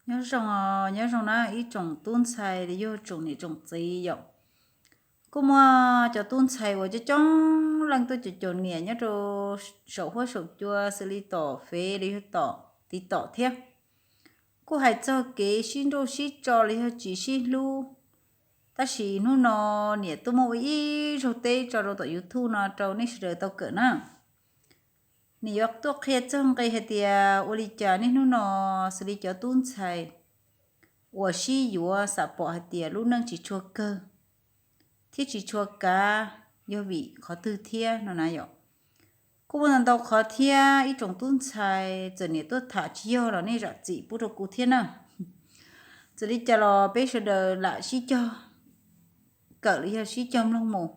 Nyob zoo, nyob zoo na ib tsoom tub ntxhais los yog tsoom niam tsoom txiv yom. Kuj muaj cov tub ntxhais uas coob coob leej tuaj caum caum niam nyob rau saum huab saum cua xws li tom Fev los yog tom TikTok thiab. Kuj hais txog kev sib nrauj sib tso los yog tsis sib hlub, tab sis hnub no niam tuaj muab ua ib zaug teb tso rau tom YouTube no rau nej sawv daws tau kawm na. Nws yuav tuaj qhia txog nqe hais tias ua li cas niaj hnub no xws li cov tub ntxhais uas sib yuav xam pom hais tias lub neej tsis tshua kawg thiab tsis tshua kav, yog vim qhov twg thiab no na yom. Kuj muaj ntau ntau qhov thiab ib tsoom tub ntxhais txawm niam tuaj tham tsis yog los nej zam txim pub rau kuv thiab na. Txawm li cas los peb sawv daws lam sib cog kawm los yog sib cog mloog mus.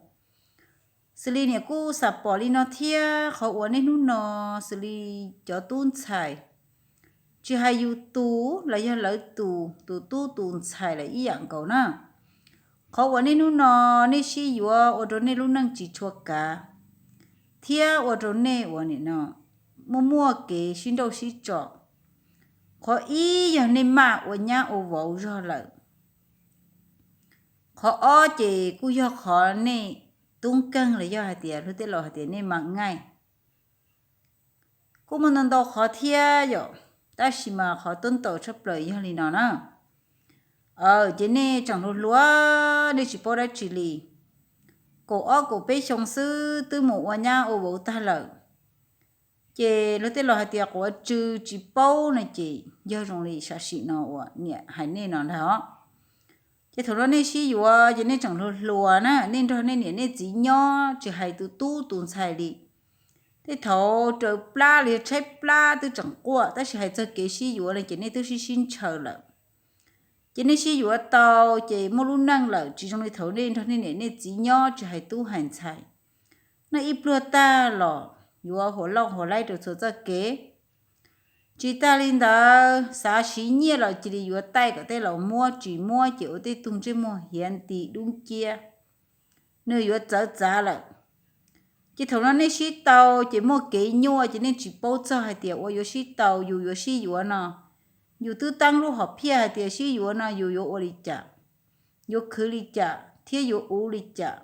Xws li niam kuj xam pom li no thiab, qhov uas niaj hnub no xws li cov tub ntxhais, tsis hais yus tus los yog lawv tus, tus tub tus ntxhais lawm ib yam nkaus na. Qhov uas niaj hnub no nej sib yuav ua rau nej lub neej tsis tshua kav thiab ua rau nej uas nim no muaj muaj kev sib nrauj sib tso. Qhov ib yog nej maj ua nyab ua vauv zog lawm. Qhov ob ces kuj yog qhov nej tub nkeeg los yog hais tias luag tej laus hais tias nej mam ngaij. Kuj muaj ntau ntau qhov thiab yom, tab sis mas qhov tub ntau tshaj plaws yog li no na. Ces nej tseem hluas hluas, nej tsis paub dab tsi li, kaum ob kaum peb xyoo xwb twb mus ua nyab ua vauv tag lawm. Ces luag tej laus hais tias quav tsw tsis paub no ces yog zoo li sam sim no uas niam hais nej no ntag os. Ces thaum no nej sib yuav ces nej tseem hluas hluas na, nej nrog nej niam nej txiv nyob tsis hais tus tub tus ntxhais li. Tej thaum raws plab los yog tshaib plab twb tseem quaj, tab sis hais txog kev sib yuav no ces nej twb sib sib ntshaw lawm. Ces nej sib yuav tau ces muaj lub neej lawm, tsis zoo li thaum nej nrog nej niam nej txiv nyob tsis hais tub hais ntxhais. Nej ib pluag tag los yuav huas lauj huas laib rau txhua txoj kev. Tsis tag li ntawd, xav siv nyiaj los cia li yuav taij kom tej laus muab, tsis muab ces ua tej tug ntsej muag hiav nti dub nciab, nws yuav txawv txav lawm. Ces thaum no nej sib tau ces muaj kev nyuaj ces nej tsis paub txog hais tias ua yuav sib tau, yus yuav sib yuav no, yus twb teeb lub hom phiaj hais tias sib yuav no yus yuav ua li cas, yuav khwv li cas thiab yuav uv li cas.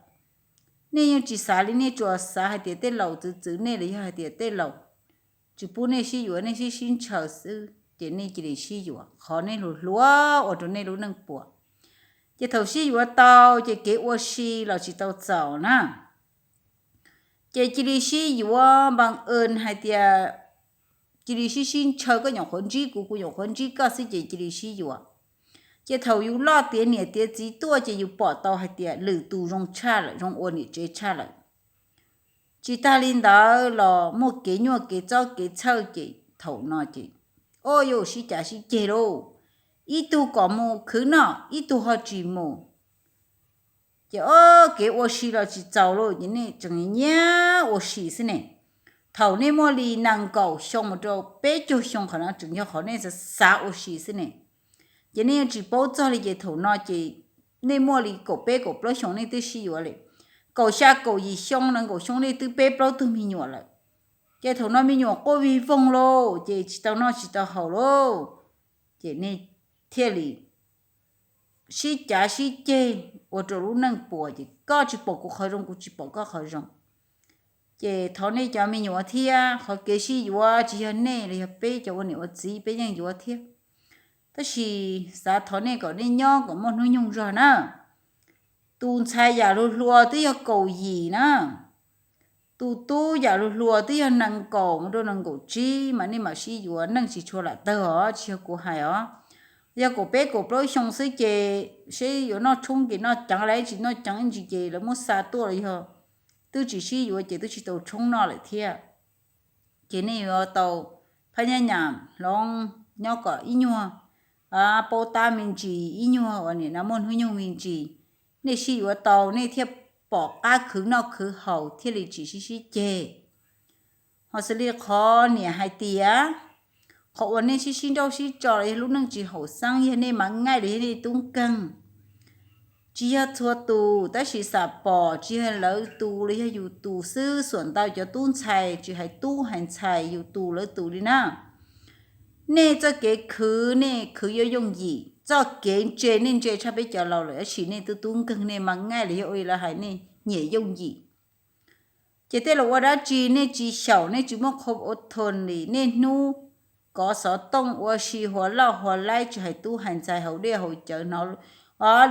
Nej yeej tsis xav li, nej tsuas xav hais tias tej laus txwv txwv nej los yog hais tias tej laus tsis pub nej sib yuav, nej sib sib ntshaw xwb ces nej cia li sib yuav, qhov nej hluas hluas ua rau nej lub neej puas. Ces thaum sib yuav tau ces kev ua si los tsis tau txaus na. Ces cia li sib yuav npam es hais tias cia li sib sib ntshaw, koj nyuam qhuav ntsib kuv, kuv nyuam qhuav ntsib koj xwb ces cia li sib yuav. Ces thaum yus loj tiav niam tiav txiv tuaj ces yus pom tau hais tias lwm tus zoo tshaj lawm, zoo ua niam tsev tshaj lawm. Tsis tag li ntawd los muaj kev nyuaj kev txob kev txhawj ces thaum no ces, o, yuav sib cav sib ceg lauj. Ib tug kom mus khwv noj ib tug ho tsis mus. Ces o, kev ua si los tsis txaus lauj, ces nej tseem nyiam ua si xwb ne. Thaum nej muaj li nees nkaum xyoo mus rau peb caug xyoo, qhov no tseem yog qhov nej xav ua si xwb ne. Ces nej yeej tsis paub txog li ces thaum no ces nej muaj li kaum peb kaum plaub xyoo nej twb sib yuav li. Kaum xya kaum yim xyoo nees nkaum xyoo nej twb peb plaub tug me nyuam lawm. Ces thaum no me nyuam quaj vig voog lauj, ces tsis tau noj tsis tau haus lauj. Ces nej thiaj li sib cav sib ceg ua rau lub neej puas, ces koj tsis pom kuv qhov zoo, kuv tsis pom koj qhov zoo. Ces thov nej cov me nyuam thiab, qhov kev sib yuav tsis yog nej los yog peb cov ua niam ua txiv peb yeej yuav thiab. Tab sis xav thov nej kom nej nyob kom muaj hnub nyoog zog na. Tus ntxhais yam hluas hluas twb yog kaum yim na, tus tub yam hluas hluas twb yog nees nkaum mus rau nees nkaum tsib mas nej mam sib yuav, neej tsis tshua lam tawg os, tsis yog kuv hais os. Yog kaum peb kaum plaub xyoo xwb ces seb yuav noj tshoob ces noj ceev, lawv tsis noj ceev ntsis ces lawv muab xa tuaj los yog twb tsis sib yuav ces twb tsis tau tshoob noj lawm thiab. Ces nej yuav tau phab nyab nyam hloov nyob kom ib nyuag paub tab me ntsis, ib nyuag uas nim no muaj hnub nyoog me ntsis, nej sib yuav tau nej thiaj pom qab khwv noj khwv haus thiaj li tsis sib sib ceg. Ho xws li qhov niam hais tias, qhov uas nej sib sib nrauj sib tso los yog lub neej tsis haum xeeb yog nej mas ngaij los yog nej tub nkeeg. Tsis yog txhua tus, tab sis xam pom tsis yog lawv tus los yog yus tus xwb, xuam ntau cov tub ntxhais tsis hais tub hais ntxhais yus tus lawv tus li na. Nej txoj kev khwv nej khwv yuav yooj yim, txoj kev ntse nej ntse tshaj peb cov laus lawm, tab sis nej tub tub nkeeg nej mas ngaij los yog ua li lawv hais nej nyiam yooj yim. Ces tej laus ua dab tsi nej tsis xyaum, nej tsis muaj qhov ua thon li, nej hnub kov xov tooj ua si hua loj hua laib, tsis hais tub hais ntxhais hauv dej hauv cawv hnov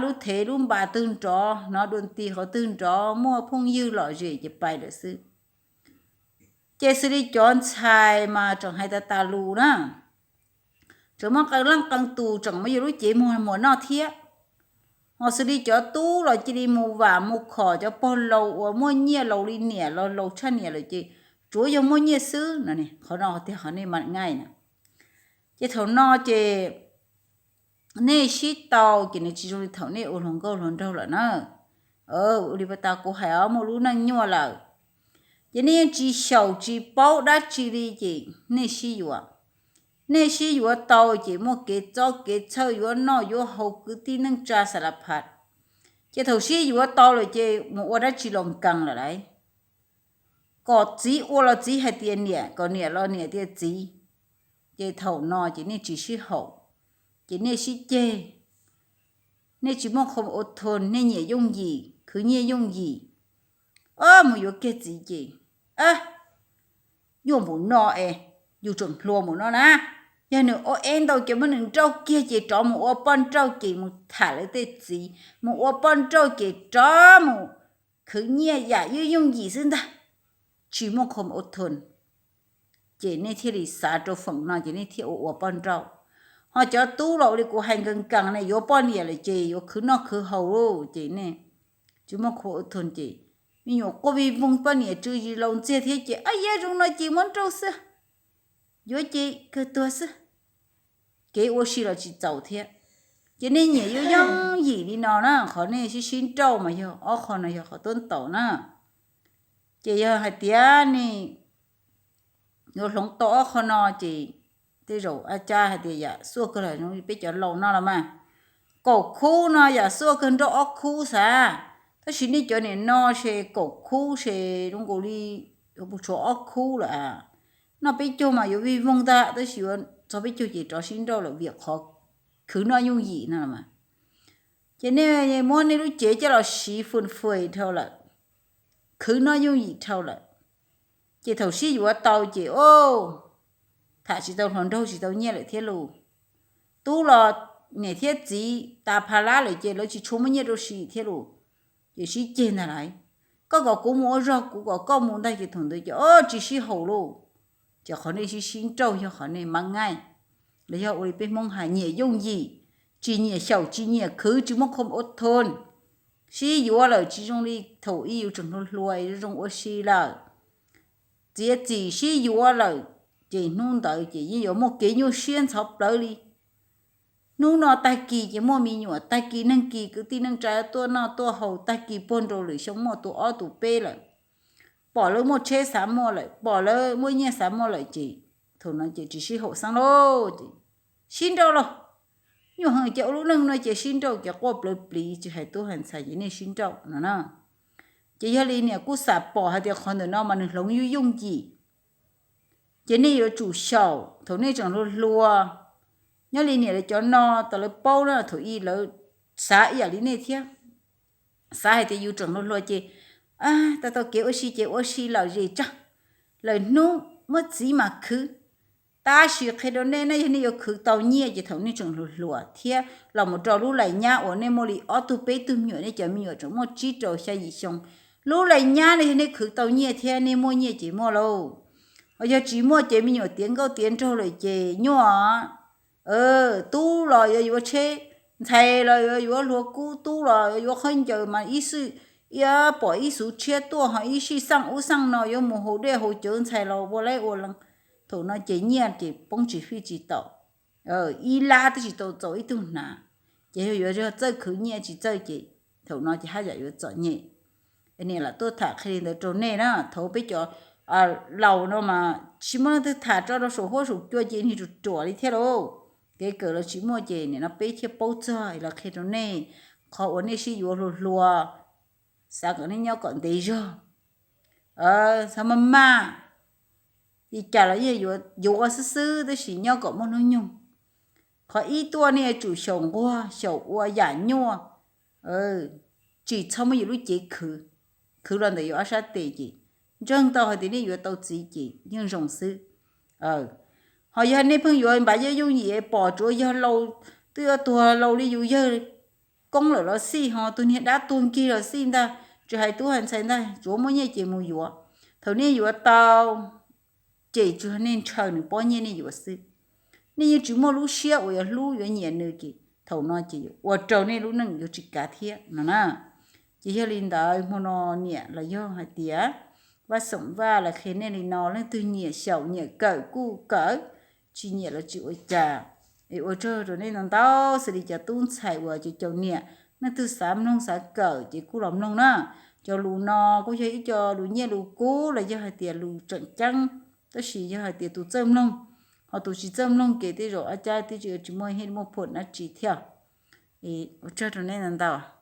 lub thev lub npas twg nrov, hnov dua nti qhov twg nrov, muaj phooj ywg lom zem ces pais lawm xwb. Ces xws li cov ntxhais mas tseem hais tas tas lus na, tseem muaj qee leej qee tus tseem muaj yus lub cev muag muas noj thiab. Ho xws li cov tub los cia li mus vam mus khom cov pog laus uas muaj nyiaj laus li niam los laus tshaj niam lawm ces tsuav yog muaj nyiaj xwb no. Qhov no tiag qhov nej mas ngaij na. Ces thaum no ces nej sib tau ces nws tsis zoo li thaum nej ua hluas nkauj hluas nraug lawm na. Ua li pas tas kuv hais os, muaj lub neej nyuaj lawm, ces nej yeej tsis xyaum tsis paub dab tsi li ces nej sib yuav. Nej sib yuav tau ces muaj kev txob kev txhawj yuav noj yuav haus kwv tij neej tsa xas las phas. Ces thaum sib yuav tau lawm ces mus ua dab tsi los nkees lawm lauj. Kom txiv ua los txiv hais tias niam, kom niam los niam tias txiv. Ces thaum no ces nej tsis sib haum, ces nej sib ceg. Nej tsis muaj qhov ua thon, nej nyiam yooj yim, khwv nyiaj yooj yim. Ob mus yuav kiag txiv ces, nyuaj npaum no es, yus tseem hluas npaum no na. Yog nws ua eb ntau ces muab nws nrauj kiag ces rov mus ua poj nrauj ces mus tham lawv tej txiv, mus ua poj nrauj ces rov mus khwv nyiaj yam yooj yooj yim xwb ntag. Tsis muaj qhov ua thon. Ces nej thiaj li xav rau feem no ces nej thiaj ua ua poj nrauj. Ho cov tub los ua li kuv hais nkees nkees ne, yuav poj niam lawm ces yuav khwv noj khwv haus lauj, ces nej tsis muaj qhov ua thon ces me nyuam quaj vij voog, poj niam tsw zis laus ntxiag thiab ces ab yab zoo no ces muab nrauj xwb, yuav ces kawg tuag xwb. Kev ua si los tsis txaus thiab. Ces nej nyiam yooj yooj yim li no na, qhov nej sib sib nrauj mas yog ob qho no yog qhov tuab taus na. Ces yog hais tias nej yuav hloov tau ob qho no ces tej zaum ab cab hais tias yam xuaj kawg los zoo li peb cov laus no los mas. Kaum khub no yam xuaj kawg nrauj ob khub xav. Tab sis nej cov niam no ces kaum khub ces zoo nkaus li yuav puas tshuav ob khub lawm. Noj peb caug mas yuav vij voog ntag, tab sis yuav txog peb caug ces rov sib nrauj lawm vim qhov khwv noj yooj yim no mas. Ces nej muab nej lub cev coj los siv fwm fwm dhau lawm, khwv noj yooj yim dhau lawm. Ces thaum sib yuav tau ces o, tham tsis tau hluas nraug tsis tau nyiaj lawm thiab lauj. Tub los niam thiab txiv tas pha lab lawm ces lawv tsis tshua muaj nyiaj rau siv thiab lauj. Ces sib ceg ntag lauj. Koj kom kuv mus ua zog, kuv kom koj mus ntag, ces thaum ntawd ces o tsis sib haum lauj. Ces qhov nej sib sib nrauj yog qhov nej mab ngaij, los yog ua li peb Hmoob hais nyiam yooj yim, tsis nyiam xyaum tsis nyiam khwv, tsis muaj qhov ua thon. Sib yuav lawm tsis zoo li thaum ub yus tseem hluas hluas zoo ua si lawm. Txiav txim sib yuav lawm ces hnub ntawd ces yeej yuav muaj kev nyuaj siab ntxhov plawv li. Hnub no tag kis ces muaj me nyuam, tag kis neeg kis kwv tij neej tsa tuaj noj tuaj haus, tag kis puag nraus lwm xyoo muaj tus ob tus peb lawm. Pom lawv muaj tsheb xav muaj lawm, pom lawv muaj nyiaj xav muaj lawm ces thaum no ces tsis sib haum xeeb lauj. Ces sib nrauj lauj. Nyuaj heev ces ua lub neej no ces sib nrauj ces quaj plawv pliv tsis hais tub hais ntxhais ces nej sib nrauj no na. Ces yog li niam kuj xam pom hais tias qhov ntawm no mas nws hloov yooj yooj yim. Ces nej yuav tsum xyaum thaum nej tseem hluas hluas. Nyob li niam lawv cov no tas lawv paub na, thaum ub lawv xav ib yam li nej thiab. Xav hais tias yus tseem hluas hluas ces tau tau kev ua si ces ua si lom zem tso, lwm hnub muaj txiv mam khwv. Tab sis qhia rau nej na, yog nej yuav khwv tau nyiaj ces thaum nej tseem hluas hluas thiab los mus rau lub lais nyab uas nej muaj li ob tug peb tug me nyuam, nej cov me nyuam tseem muaj tsib rau xya yim xyoo, lub lais nyab no yog nej khwv tau nyiaj thiab nej muaj nyiaj ces muaj lauj. Ho yog tsis muaj ces me nyuam tiav nkauj tiav nraug lawm ces nyuaj. Tub los yuav yuav tsheb, ntxhais los yuav yuav hluas kub, tub los yuav yuav khaub ncaws mas ib xwb, ib pom ib xuv tshiab tuaj ho ib sij xaj ub xaj no yuav mus haus dej haus cawv, ntxhais los ua laib ua lees. Thaum no ces nyiaj ces poob tsis fij tsis taus, ib lab twb tsis tau txaus ib tug hnav. Ces yog yuav yog txawj khwv nyiaj tsis txawj ces thaum no ces haj yam yuav txom nyem. Niam lam tuaj tham qhia li ntawd rau nej na, thaum peb cov laus no mas tsis muaj leej twg tham tso rau saum huab saum cua ces niag ruam ruam li thiab lauj. Kev kawm los tsis muaj ces nim no peb thiaj paub txog los qhia rau nej. Qhov uas nej sib yuav hluas hluas, xav kom nej nyob kom ntev zog, xav maj maj, li cas los yeej yuav yuav ua xwb xwb, tab sis nyob kom muaj hnub nyoog. Qhov ib tuaj nej yuav tsum xyaum nquag xyaum ua yam nyuaj, tsis txhob muab yus lub cev khwv, khwv los ntawm yus ob sab tes ces ntseeg tau hais tias nej yuav tau txiv ces yeej zoo xwb. Ho yog nej pheej yuav npam yooj yim pom tsuav yog laus, twb yuav tuag laus li yus yawg koob lawm los xij, ho tus niag dab tuag nkig los xij ntag, tsis hais tub hais ntxhais ntag, tsuav muaj nyiaj ces mus yuav. Thaum nej yuav tau ces tsuas yog nej ntshaw nws pob nyiaj nej yuav xwb. Nej yeej tsis muaj lub siab uas yuav hlub yuav nyiam nws ces thaum no ces ua rau nej lub neej yuav tsis kav thiab no na. Ces yog li ntawd hmo no niam los yog hais tias Vaj Xoom Vaj los qhia nej li no, leej twg nyiam xyaum nyiam kawm kuj kawm, tsis nyiam los tsis ua cas. Es ua tsaug rau nej ntau ntau, xws li cov tub ntxhais uas cov caum niam, leej twg xav mloog xav kawm ces kuj los mloog na. Cov lus no kuj yog ib co lus nyiaj lus kub los yog hais tias lus tseem ceeb, tab sis yog hais tias tus txawj mloog, ho tus tsis txawj mloog ces tej zaum ab cab twb tsis muaj, muaj phuam dab tsi thiab. Ua tsaug rau nej ntau ntau.